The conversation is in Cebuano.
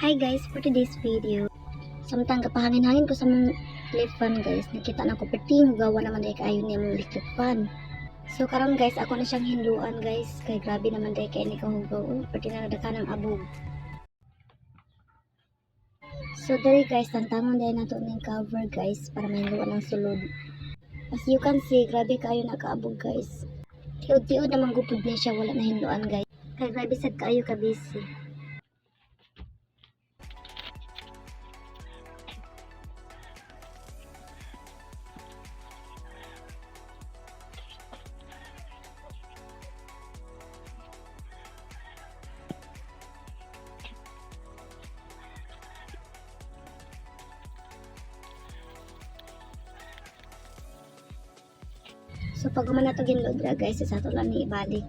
Hi guys, for today's video, samtang kapahangin-hangin ko sa among leaf fan guys, nakita na ko perting hugawa naman diay kaayo niya among electric fan. So karon guys, ako na siyang hinluan guys, kay grabe naman diay kay ni kahugaw, oh, perti na nagdaka ng abog. So diri guys, tantangon diay nato ning cover guys para mahinluan ang sulod. As you can see, grabe kaayo nakaabog guys. Tiod-tiod naman gupod niya siya wala na hinluan guys. Kay grabe sad kaayo ka busy. So pag human nato ginload ra guys, sa ato lang ni ibalik.